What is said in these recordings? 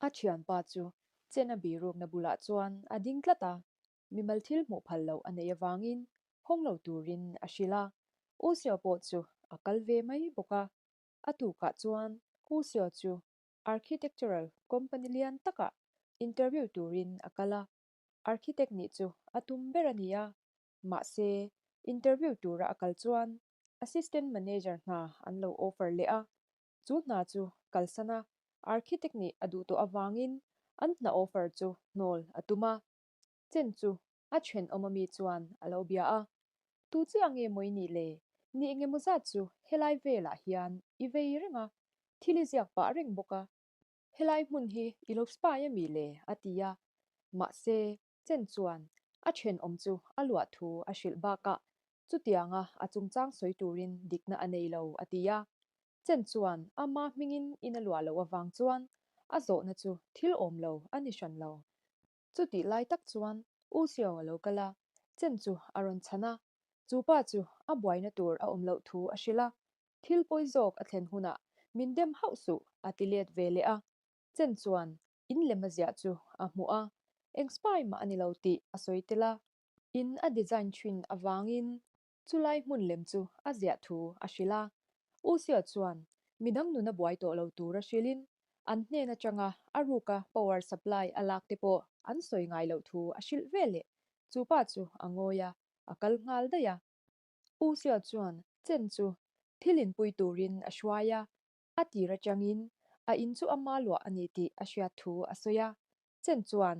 A thianpa chu Chen-a birukna bulah chuan a ding tlat a, mimal thil hmuh phal loh a neih avangin hawng lo turin a hrilh a, U Seo pawh chu a kal ve mai bawk a. A tukah chuan U Seo chu architectural company lian takah interview turin a kal a, architect nih chu a tum ber a ni a, mahse interview tura a kal chuan assistant manager hna an lo offer leh a, Chu hna chu kalsan a, architect nih a duh tawh avangin an hna offer chu hnawl a tum a. Chen chu a thenawm ami chuan a lo bia a, Tu chiah nge maw i nih le? Ni engemaw zat chu helai velah hian i vei reng a, thil i ziak pah reng bawk a. Helai hmun hi i lo spy ami le? a ti a. Mahse, Chen chuan a thenawm chu a luah thu a hrilh bakah chutianga a chungchang sawi turin dikna a nei lo a ti a. Chen chuan ama hmingin in a luah loh avang chuan a zawhna chu thil awm lo a ni hran lo. Chutih lai tak chuan U Xiao a lo kal a, Chen chu a rawn chhan a, chu pa chu a buaina tur a awm loh thu a hrilh a, thil pawi zawk a thlen hunah min dem hauh suh a ti let ve leh a. Chen chuan in lem a ziah chu a hmuh a, eng spy mah a ni lo tih a sawi tel a. In a design thin avangin chulai hmun lem chu a ziah thu a hrilh a. U Sia chuan midang nun a buai tawh lo tur a hrilhin an hnen atanga a ruka power supply a lak te pawh an sawi ngai loh thu a hrilh ve leh. Chu pa chu a ngawi a, a kal nghal daih a. U Sia chuan Chen chu thil inpui turin a hruai a, A tir atangin a in chu ama luah a ni tih a hriat thu a sawi a. Chen chuan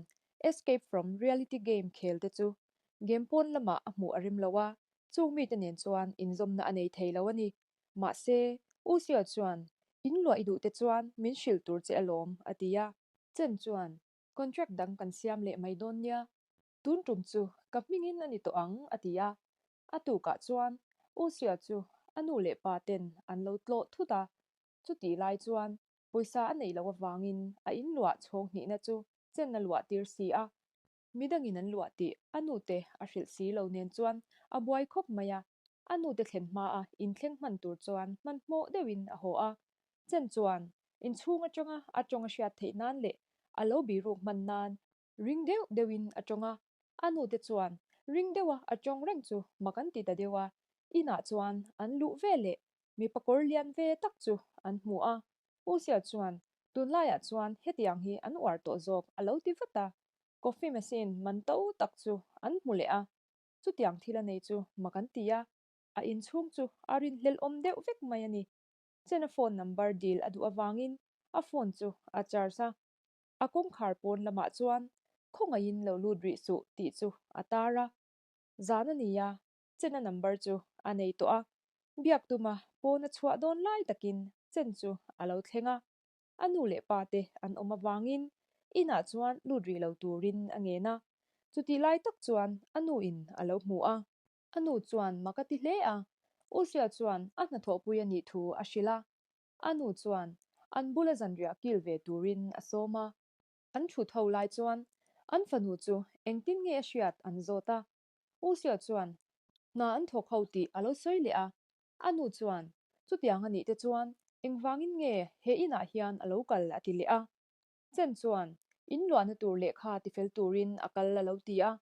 Escape from Reality game khel te chu game pawn lamah a hmuh a rem lo a, chung mite nen chuan inzawmna a nei thei lo a ni. Mahse, U Xiao chuan In luah i duh te chuan min hrilh tur che alawm, a ti a. Chen chuan Contract dang kan siam leh mai dawn nia, Tun tum chu ka hmingin a ni tawh ang, a ti a. A tukah chuan U Sia chu a nu leh pa ten an lo tlawh thut a. Chutih lai chuan pawisa a neih loh avangin a in luah chhawng hnihna chu chen a luah tir si a. Midangin an luah tih a nute a hrilh si lo nen chuan a buai khawp mai a. A nute thlen hmaa inthleng hman tur chuan hmanhmawh deuhin a haw a. Chen chuan inchhung atanga a tawng a hriat theih nan leh a lo biruk hman nan Ring deuh deuhin a tawng a, a nute chuan ring deuha a tawng reng chu mak an ti ta deuh a, inah chuan an luh ve leh mipa kawr lian ve tak chu an hmu a, U Sia chuan tunlaiah chuan hetiang hi an uar tawh zawk a lo ti vat a, coffee machine man to tak chu an hmu leh a, chutiang thil a nei chu mak an ti a, a inchhung chu a rinhlelhawm deuh vek mai a ni. Chen a phone number dil a duh avangin a phone chu a charge a. A kawngkhar pawn lamah chuan khawngaihin lo lut rih suh tih chu a tar a. Zan a ni a, Chen-a number chu a nei tawh a. Biak tuma pawn a chhuah dawn lai takin Chen chu a lo thleng a. A nu leh pa te an awm avangin inah chuan lut rih lo turin a ngen a. Chutih lai tak chuan a nu in a lo hmu a. A nu chuan mak a ti hle a. U Sia chuan a hnathawhpui a nih thu a hrilh a. A nu chuan an bula zanriah kil ve turin a sawm a. An thut ho lai chuan an fanu chu engtin nge a hriat an zawt a. U Sia chuan hna an thawk ho tih a lo sawi leh a. A nu chuan chutiang a nih te chuan engvangin nge he inah hian a lo kal a ti leh a. Chen chuan in luahna tur lehkha tifel turin a kal a lo ti a.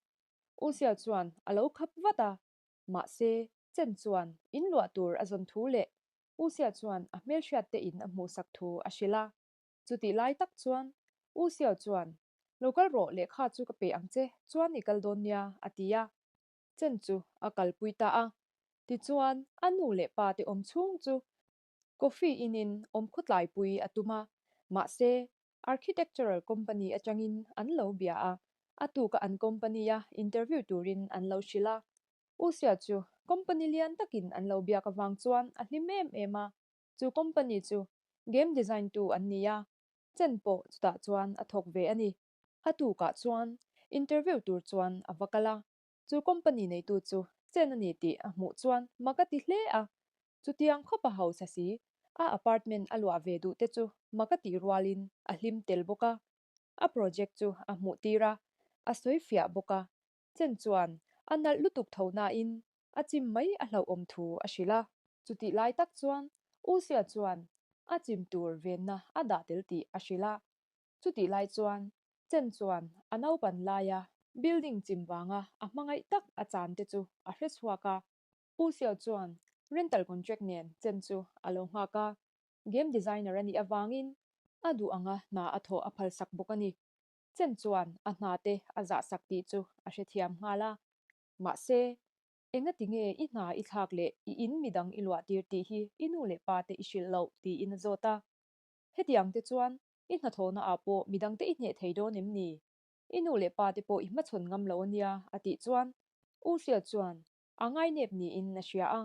U Sia chuan a lo khap vat a. Mahse, Chen chuan in luah tur a zawn thu leh U Sia chuan a hmelhriat te in a hmuhsak thu a hrilh a. Chutih lai tak chuan U Sia chuan, Lo kal rawh, lehkha chu ka pe ang che, chuan i kal dawn nia, a ti a. Chen chu a kalpui ta a. Tichuan, a nu leh pa te awm chhung chu coffee in in awm khawtlaipui a tum a. Mahse, architectural company atangin an lo bia a, a tuka an company a interview turin an lo hrilh a. U Sia chu company lian takin an lo biak avang chuan a hlim em em a, chu company chu game design tu an ni a, Chen pawh chutah chuan a thawk ve a ni. A tukah chuan interview tur chuan a va kal a, chu company neitu chu Chen a ni tih a hmuh chuan mak a ti hle a, chutiang khawp a hausa si, a apartment a luah ve duh te chu mak a tih rualin a hlim tel bawk a, a project chu a hmuh tir a, a sawi fiah bawk a, Chen chuan a nalh lutuk tho nain a chim mai a hlauhawm thu a hrilh a. Chutih lai tak chuan U Sia chuan a chim tur venna a dah tel tih a hrilh a. Chutih lai chuan Chen chuan a naupan laia building chim vanga a hmangaih tak a chan te chu a hre chhuak a. U Xiao chuan rental contract nen Chen chu a lo nghak a, game designer a nih avangin a duh anga hna a thawh a phalsak bawk a ni. Chen chuan a hna te a zahsak tih chu a hrethiam nghal a, mahse, engati nge i hna i thlak leh i in midang i luah tir tih hi i nu leh pa te i hrilh loh tiin a zawt a. Hetiang te chuan i hnathawhna ah pawh midang te i hneh thei dawn em ni? I nu leh pa te pawh i hmachhawn ngam lo ania a tih chuan U Hriat chuan a ngainep niin a hria a,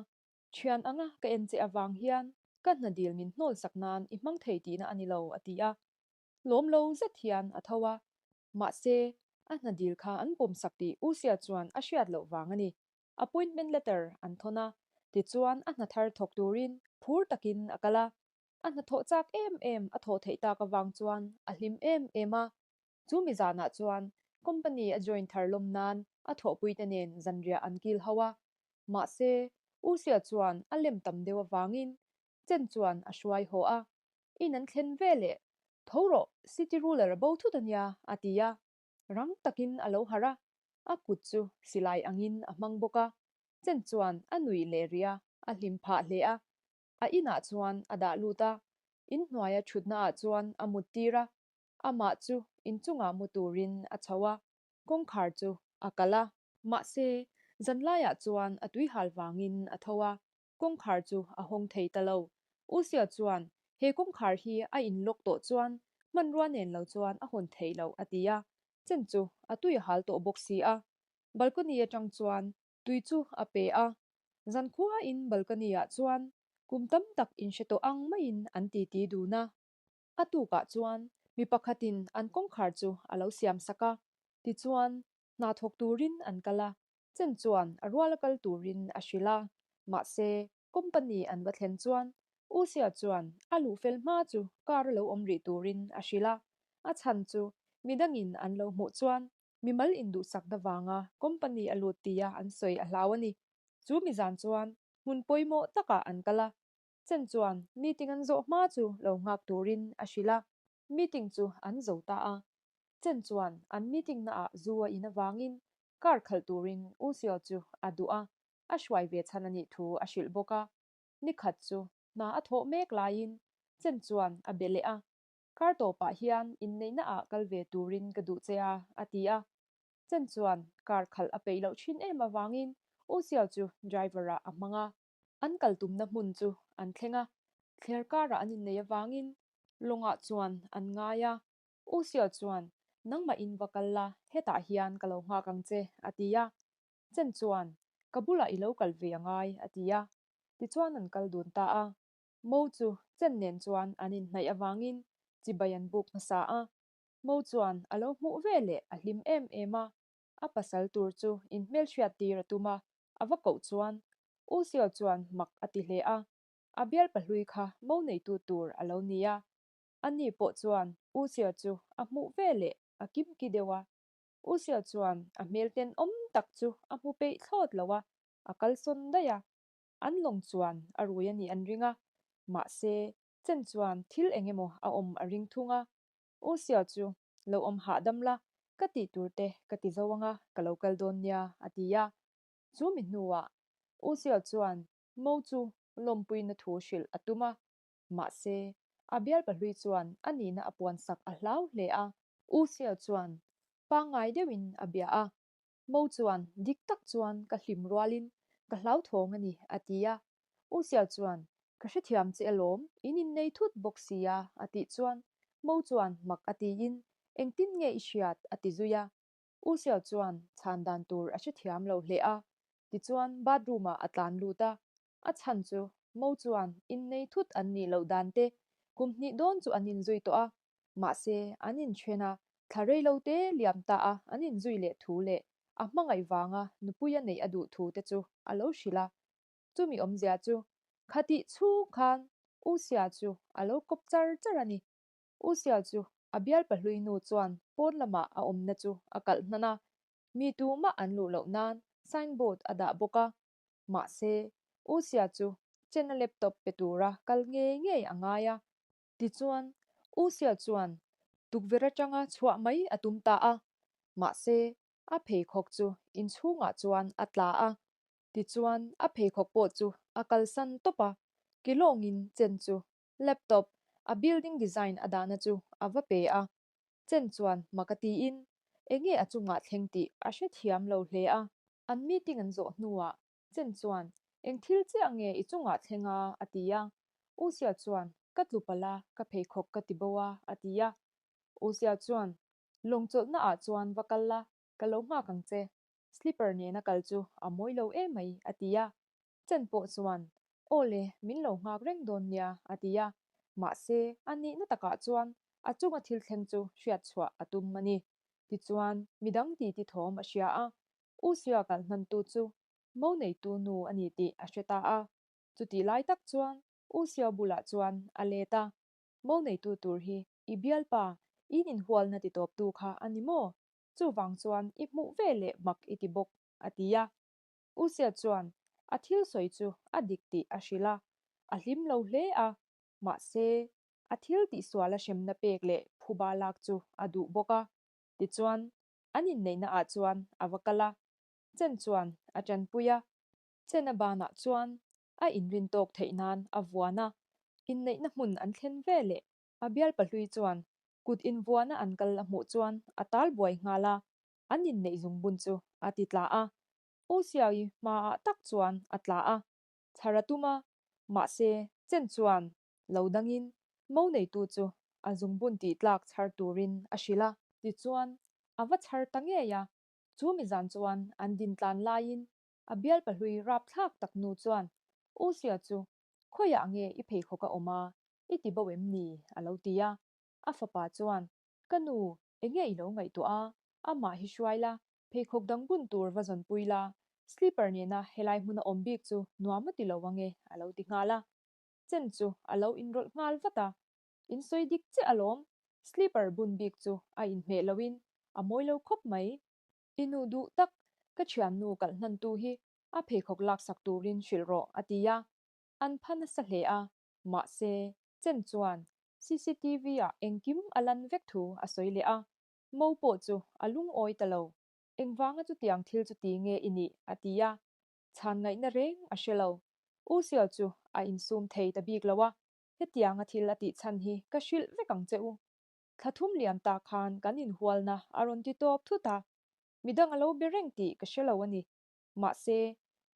Thian anga ka en che avang hian ka hna dil min hnawl sak nan i hmang thei tihna a ni lo a ti a. Lawm lo zet hian a tho a, mahse a hna dil kha an pawm sak tih U Sia chuan a hriat loh vang a ni. Appointment letter an thawn a, tichuan a hna thar thawk turin phur takin a kal a. A hnathawh chak em em a thawh theih tak avang chuan a hlim em em a. Chu mi zanah chuan company a join thar lawm nan a thawhpuite nen zanriah an kil ho a. Mahse, U Sia chuan a lem tam deuh avangin Chen chuan a hruai haw a. In an thlen ve leh, Tho rawh, city ruler a bo thut a nia, a ti a. Rang takin a lo harh a, a kut chu silai angin a hmang bawk a. Chen chuan a nuih leh rih a, a hlim phah hle a. A inah chuan a dah lut a, inhnuaia thutnaah chuan a mut tir a. Amah chu inchungah mu turin a chho a, kawngkhar chu a kalh a. Mahse, zanlaiah chuan a tuihal vangin a tho a, kawngkhar chu a hawng thei ta lo. U Sia chuan, He kawngkhar hi a in lock tawh chuan hmanrua nen lo chuan a hawn theih loh a ti a, chen chu a tui a hal tawh bawk si a. Balcony atang chuan tui chu a pe a, zankhuain balcony ah chuan kum tam tak inhre tawh ang maiin an titi dun a. A tukah chuan mi pakhatin an kawngkhar chu a lo siam sak a, tichuan hna thawk turin an kal a. Chen chuan a ruala kal turin a hrilh a, mahse company an va thlen chuan U Sia chuan a luh fel hma chu car a lo awm rih turin a hrilh a, a chhan chu midangin an lo hmuh chuan mimal induhsakna vanga company a lut tia an sawi a hlau a ni. Chu mi zan chuan hmun pawimawh takah an kal a, Chen chuan meeting an zawh hma chu lo nghak turin a hrilh a, meeting chu an zo ta a. Chen chuan an meeting naah zu a in avangin Car khalh turin U Seo chu a duh a, a hruai ve chhan a nih thu a hrilh bawk a. Ni khat chu hna a thawh mek laiin Chen chuan a be leh a, Car tawpah hian inneihna ah kal ve turin ka duh che a, a ti a. Chen chuan car khalh a peih loh thin em avangin U Seo chu driver ah a hmang a. An kal tumna hmun chu an thleng a, thler karah an inneih avangin lawngah chuan an ngai a. U Sio chuan, Nangmah in va kal la, hetah hian ka lo nghak ang che, a ti a. Chen chuan, Ka bulah i lo kal ve a ngai, a ti a. Tichuan an kal dun ta a. Mo chu Chen nen chuan an inhnaih avangin chibai an buk hmasa a. Mo chuan a lo hmuh ve leh a hlim em em a. A pasal tur chu inhmelhriat tir a tum a, a va koh chuan U Sio chuan mak a ti hle a. A bialpa hlui kha mo neitu tur a lo ni a. Ani pawh chuan U Sia chu a hmuh ve leh a kimki deuh a. U Sia chuan a hmel tenawm tak chu a hmu peih thlawt lo a, a kalsawn daih a. An lawng chuan a rui a nih an ring a, mahse Chen chuan thil eng emaw a awm a ring thung a. U Sia chu lo awm hahdam la, ka tih tur te ka ti zo anga ka lo kal dawn nia, a ti a. Chu mi hnuah U Sia chuan Mo chu lawmpuina thu hrilh a tum a, Mahse, a bialpa hlui chuan a nihna a puansak a hlau hle a. U Seo chuan pangngai deuhin a bia a. Mo chuan dik tak chuan ka hlim rualin ka hlauthawng a ni a ti a. U Seo chuan ka hrethiam che alawm, in innei thut bawk sia a tih chuan Mo chuan mak a tiin engtin nge i hriat a ti zui a. U Seo chuan chhan dan tur a hrethiam lo hle a. Tichuan bathroom ah a tlan lut a. A chhan chu Mo chuan innei thut an nih loh dan te kum hnih dawn chu an inzui tawh a, mahse an inthen a, thla rei lo te liam ta a an inzui leh thu leh a hmangaih vanga nupui a neih a duh thu te chu a lo hrilh a. Chumi awmzia chu khatih chhung khan U Sia chu a lo kawp char char a ni. U Sia chu a bialpa hlui nu chuan pawn lamah a awmna chu a kalh hnan a, mi tumah an luh loh nan signboard a dah bawk a. Mahse, U Sia chu Chen-a laptop pe tura kal ngei ngei a ngai a. Tichuan, U Sia chuan. Tukverh atanga chhuah mai a tum ta a, mahse, a pheikhawk chu inchhungah chuan a tla a. Tichuan, a pheikhawk pawh chu a kalsan tawp a, kilawngin Chen chu laptop, a building design a dahna chu a va pe a. Chen chuan mak a tiin, enge a chungah thleng tih a hrethiam lo hle a. An meeting an zawh hnuah Chen chuan, Eng thil chiah nge i chungah thleng a? a ti a. U Sia chuan, Ka tlu palh a, ka pheikhawk ka ti bo a, a ti a. U Sia chuan, Lawng chawlhna ah chuan va kal la, ka lo nghak ang che. Slipper nena kal chu a mawi lo emai, a ti a. Chen pawh chuan, Aw le, min lo nghak reng dawn nia, a ti a. Mahse, a nihna takah chuan a chunga thil thleng chu hriat chhuah a tum a ni. Tichuan, midang titi thawm a hria a, U Sia kalh hnantu chu mo neitu nu a ni tih a hre ta a. Chutih lai tak chuan U Sia bulah chuan a let a, Mo neitu tur hi i bialpa, in inhualna titawptu kha a ni maw? Chuvang chuan i hmuh ve leh mak i ti bawk, a ti a. U Sia chuan a thil sawi chu a dik tih a hrilh a, a hlim lo hle a, mahse a thil tihsuala hremna pek leh phuba lak chu a duh bawk a. Tichuan, an inneihna ah chuan a va kal a, Chen chuan a tanpui a. Chen a banah chuan a inrin tawk theih nan a vuan a, inneihna hmun an thlen ve leh a bialpa hlui chuan kut invuana an kal a hmuh chuan a tal buai nghal a, an inneih zungbun chu a ti tla a. U Siaui hmaah tak chuan a tla a, chhar a tum a, mahse Chen chuan lo dangin mo neitu chu a zungbun tih tlak chhar turin a hrilh a. Tichuan, a va chhar ta ngei a, chu mi zan chuan an din tlan laiin a bialpa hlui rapthlak tak nu chuan U Sia chu khawiah nge i pheikhawk a awm a, i ti bo em ni? a lo ti a. A fapa chuan, Ka nu, enge i lo ngaihtuah a? Amah hi hruai la, pheikhawk dang bun tur va zawnpui la, slipper nena helai hmuna awm bik chu nuam a ti lo ange, a lo ti nghal a. Chen chu a lo inrawlh nghal vat a, In sawi dik chiah alawm, slipper bun bik chu a inhmeh loin a mawi lo khawp mai. I nu duh tak, ka thiannu kalh hnantu hi a pheikhawk laksak turin hrilh rawh, a ti a. An pha nasa hle a, mahse, Chen chuan cctv ah engkim a lan vek thu a sawi leh a, Mo pawh chu a lungawi ta lo. Engvanga chutiang thil chu ti nge i nih? a ti a. Chhan ngaihna reng a hre lo. U Sial chu a insum thei ta bik lo a, hetianga thil a tih chhan hi ka hrilh vek ang che u. Thla thum liam ta khan kan inhualna a rawn ti tawp thut a, midang a lo be reng tih ka hre lo a ni. Mahse,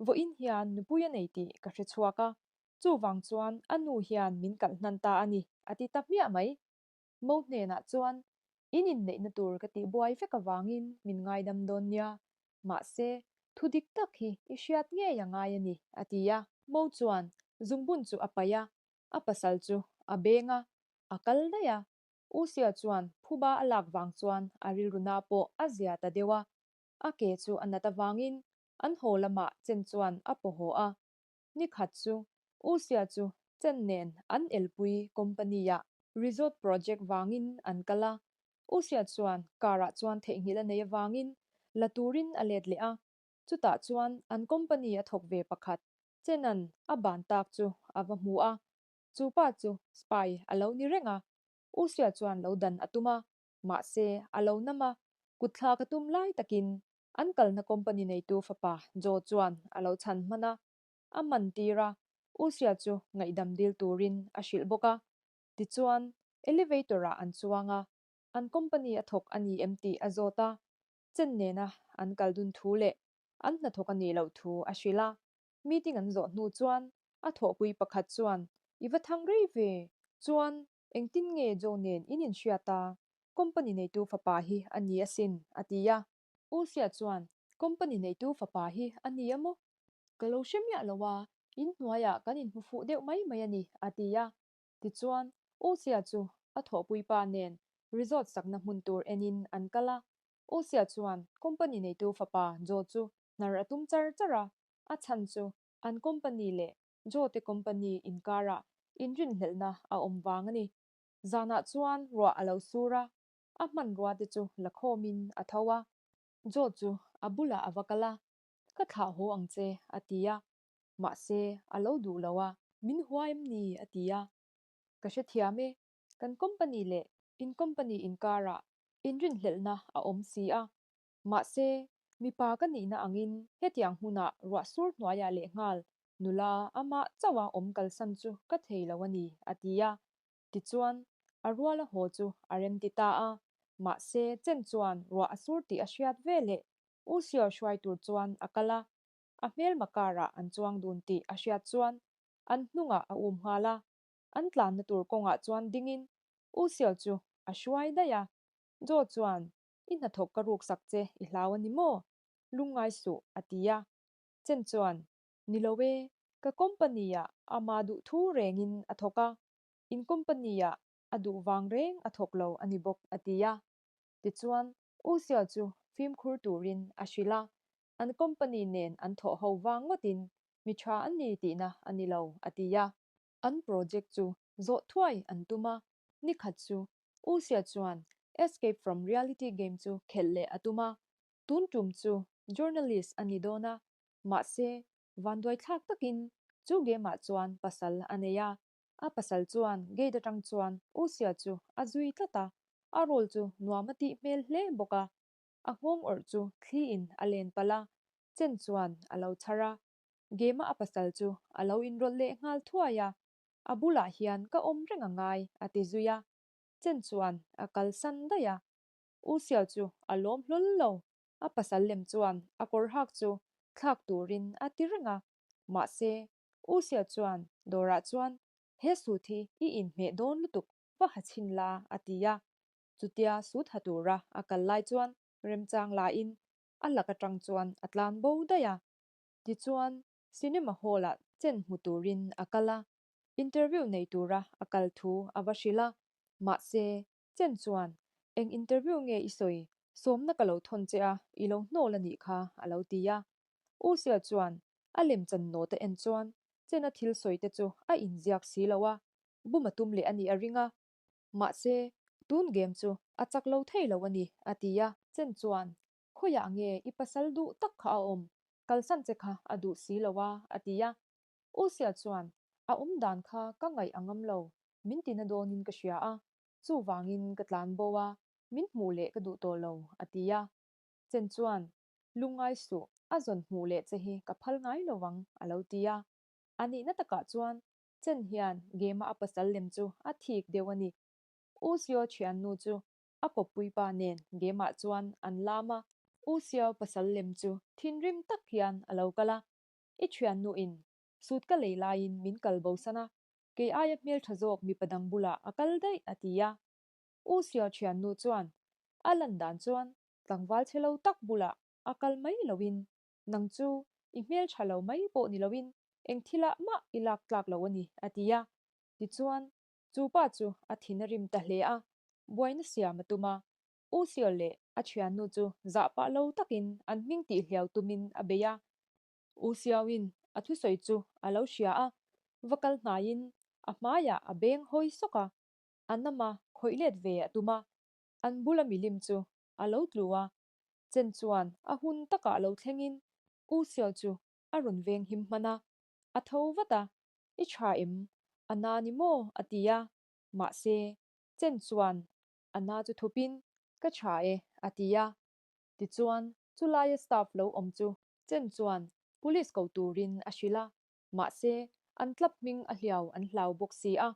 vawiin hian nupui a nei tih ka hre chhuak a, chuvang chuan a nu hian min kalh hnan ta a ni, a ti ta hmiah mai. Mo hnenah chuan, In inneihna tur ka tih buai vek avangin min ngaidam dawn nia, mahse, thu dik tak hi i hriat ngei a ngai a ni, a ti a. Mo chuan zungbun chu a paih a, a pasal chu a beng a, a kal daih a. U Sia chuan phuba a lak vang chuan a rilru na pawh a zia ta deuh a, a ke chu a nat avangin an haw lamah Chen chuan a paw haw a. Ni khat chu U Sia chu Chen nen an elpui company-ah resort project vangin an kal a. U Sia chuan car-ah chuan theihnghilh a nei avangin la turin a let leh a. Chutah chuan an company a thawk ve pakhat Chen-a'n a ban tak chu a va hmu a. Chu pa chu spy a lo ni reng a. U Sia chuan lo dan a tum a, mahse a lo nam a, kutthlak a tum lai takin An kalna company neitu fapa Joe chuan a lo chhan hman a, a man tir a, Usia chu ngaihdam dil turin a hrilh bawk a. Tichuan, elevator-ah an chuang a, an company a thawk a ni em tih a zawt a, Chen nena an kal dun thu leh an hnathawk a nih loh thu a hrilh a. Meeting an zawh hnu chuan a thawhpui pakhat chuan, I va thang rei ve, chuan engtin nge Joe nen in inhriat a? Company neitu fapa hi a ni asin, a ti a. U Sia chuan, Company neitu fapa hi a ni a maw? Ka lo hre miah lo a, in hnuaiah kan inhmu fuh deuh mai mai a ni, a ti a. Tichuan, U Sia chu a thawhpui pa nen resort sakna hmun tur enin an kal a. U Sia chuan company neitu fapa Joe chu hnar a tum char char a, a chhan chu an company leh Joe te company inkarah inrinhlelhna a awm vang a ni. Zanah chuan ruah a lo sur a, a hmanrua te chu la khawmin a tho a. Joe chu a bulah a va kal a, Ka thlah haw ang che, a ti a. Mahse, a lo duh lo a. Min hua em ni? a ti a. Ka hrethiam e, kan company leh In company inkarah inrinhlelhna a awm si a. Mahse, mipa ka nihna angin hetiang hmunah ruah sur hnuaiah lehnghal nula amah chauha awm kalsan chu ka thei lo a ni, a ti a. Tichuan, a ruala haw chu a remti ta a. Mahse, Chen chuan ruah a sur tih a hriat veleh U Xiao hruai tur chuan a kal a. A hmelma karah an chuang dun tih a hriat chuan an hnungah a um nghal a. An tlanna tur kawngah chuan dingin U Xiao chu a hruai daih a. Joe chuan, I hnathawk ka ruksak che i hlau a ni maw? Lungngai suh, a ti a. Chen chuan, Ni lo e, ka company-ah ama duh thu rengin a thawk a, in company-ah a duh vang reng a thawk lo a ni bawk, a ti a. Tichuan, U Xiao chu fimkhur turin a hrilh a, an company nen an thawh ho vang ngawtin mi tha an ni tihna a ni lo, a ti a. An project chu zawh thuai an tum a, nikhat chu U Xiao chuan Escape from Reality game chu khelh leh a tum a, tun tum chu journalist a ni dawn a, mahse vanduai thlak takin chu game ah chuan pasal a nei a, a pasal chuan gate atang chuan U Xiao chu a zui tlat a, a role chu nuam a tih hmel hle bawk a, a nghawng awrh chu thli in a len palh a, Chen chuan a lo chhar a, game a a pasal chu a lo inrawlh leh nghal thuai a, a bulah hian ka awm reng a ngai a ti zui a, Chen chuan a kalsan daih a, U Xiao chu a lawm hlawl lo, a pasal lem chuan a kawr hak chu thlak turin a ti reng a, mahse U Xiao chuan dawrah chuan he suit hi i inhmeh dawn lutuk va ha chhin la a ti a, chutia suit ha tura a kal lai chuan remchang lain a lak atang chuan a tlan bo daih a, tichuan cinema hall ah chen hmu turin a kal a, interview nei tura a kal thu a va hrilh a, mahse Chen chuan, Eng interview nge i sawi? Sawmna ka lo thawn che a, i lo hnawl a nih kha, a lo ti a. U Sia chuan a lemchan nawt a en chuan Chen-a thil sawi te chu a inziak si lo a, bum a tum leh a nih a ring a. Mahse, tun game chu a chak lo thei lo a ni, a ti a. Chen chuan, Khawiah nge i pasal duh tak kha a awm? Kalsan che kha a duh si lo a, a ti a. U Sia chuan, A awm dan kha ka ngaih a ngam lo, min tina dawnin ka hria a, chuvangin ka tlan bo a, min hmuh leh ka duh tawh lo, a ti a. Chen chuan, Lungngai suh, a zawn hmuh leh che hi ka phal ngai lo vang, a lo ti a. A nihna takah chuan Chen hian Gema a pasal lem chu a thik deuh a ni. U Sio thiannu chu a kawppuipa nen Gemah chuan an lam a. U Sio pasal lem chu thinrim tak hian a lo kal a, I thiannuin suit ka lei laiin min kal bosan a, Kei aia hmeltha zawk mipa dang bulah a kal daih a ti a. U Xiao thiannu chuan a lan dan chuan tlangval chhe lo tak bulah a kal mai loin nang chu i hmeltha lo mai pawh ni loin eng thilah mah i lak tlak lo a ni a ti a. Tichuan chu pa chu a thin a rim ta hle a, buaina siam a tum a. U Xiao leh a thiannu chu zah pah lo takin an hming tih hliau tumin a bei a. U Xiaoin a thusawi chu a lo hria a, va kal hnaiin a hmaiah a beng hawi sawk a, a nama khawih let ve a tum a, an bula milim chu a lo tlu a, Chen chuan a hun takah lo thlengin U Xiao chu a rawn veng him hman a, a tho vat a, I tha em? A na ni maw? a ti a, mahse Chen chuan a na chu thupin Ka tha e a ti a, tichuan chulaia staff lo awm chu Chen chuan police ko turin a hrilh a, mahse an club hming a hliau an hlau bawk si a,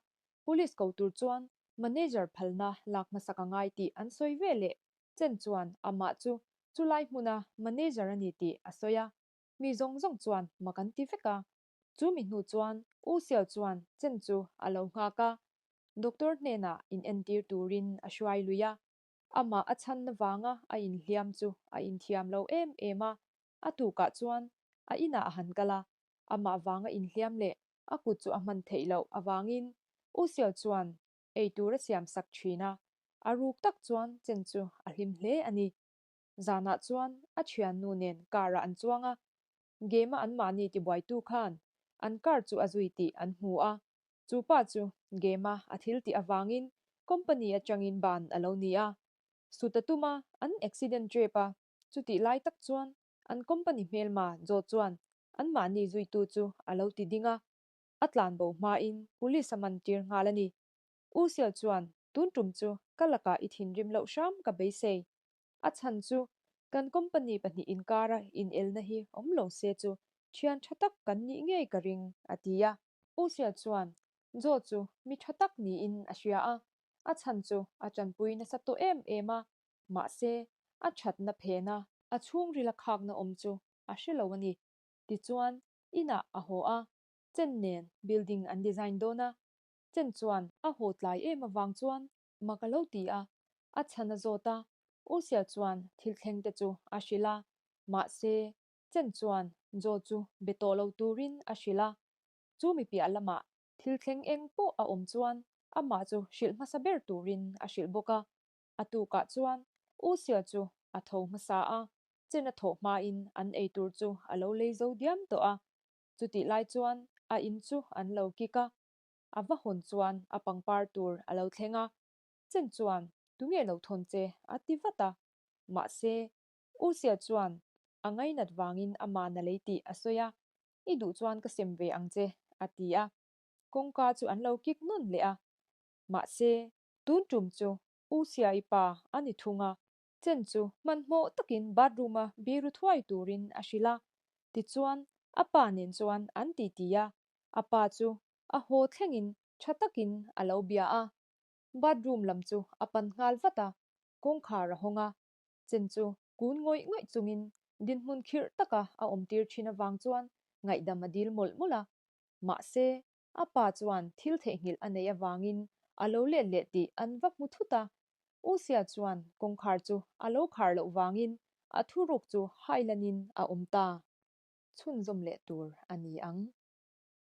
police ko tur chuan manager phalna lak hmasak a ngai tih an sawi ve leh Chen chuan amah chu chulai hmuna manager a ni tih a sawi a, mi zawng zawng chuan mak an ti vek a. Chu mi hnu chuan U Xiao chuan Chen chu a lo nghak a, doctor hnenah inentir turin a hruai lui a, Amah a chhanna vanga a inhliam chu a inthiam lo em em a, a tukah chuan a inah a han kal a, amah vanga inhliam leh a kut chu a hman theih loh avangin U Xiao chuan ei tur a siam sak thin a, a ruk tak chuan Chen chu a hlim hle a ni. Zanah chuan a thiannu nen car ah an chuang a, game-a anmahni tibuaitu khan an car chu a zui tih an hmu a, Chu pa chu game-a a thil tih avangin company atangin ban a lo ni a. Sut a tum a, an accident trep a, chutih lai tak chuan an company hmelma Joe chuan anmahni zuitu chu a lo ti ding a, a tlan bo hmain police a man tir nghal a ni. U Xiao chuan Tun tum chu ka lakah i thinrim loh hram ka beisei. A chhan chu kan company pahnih inkara inelna hi awm lo se chu thian tha tak kan nih ngei ka ring, a ti a. Usia chuan Joe chu mi tha tak niin a hria a, a chhan chu a tanpui nasa tawh em em a, mahse a thatna phena a chhungrila khakna awm chu a hre lo a ni. Tichuan inah a haw a, Chen nen building an design dawn a, Chen chuan a haw tlai em avang chuan mak a lo ti a, a chhan a zawt a, Usia chuan thil thleng te chu a hrilh a, mahse Chen chuan Joe chu be tawh lo turin a hrilh a, chu mi piah lamah thil thleng eng pawh a awm chuan amah chu hrilh hmasa ber turin a hrilh bawk a, a tukah chuan Usia chu a tho hmasa a, Chen a thawh hmain an ei tur chu a lo lei zo diam tawh a, chutih lai chuan a in chu an lo kik a, a va hawn chuan a pangpar tur a lo thleng a, Chen chuan tunge lo thawn che a ti vat a, mahse Usia chuan a ngainat vangin amah na lei tih a sawi a, I duh chuan ka sem ve ang che a ti a, kawngka chu an lo kik nawn leh a, mahse tun tum chu Usia i pa a ni thung a, Chen chu hmanhmawh takin bathroom a biru thuai turin a hrilh a, tichuan a pa nen chuan an titi a, a pa chu a haw thlengin tha takin a lo bia a, bathroom lam chu a pan nghal vat a, kawngkhar a hawng a, Chen chu kun ngawih ngawih chungin dinhmun khirh taka a awmtir thin avang chuan ngaihdam a dil mawlh mawlh a, mahse A pa chuan thil theihnghilh a neih avangin a lo let leh tih an va hmu thut a. Usia chuan kawngkhar chu a lo khar loh vangin a thuruk chu hailanin a awm ta. Chhunzawm leh tur a ni ang.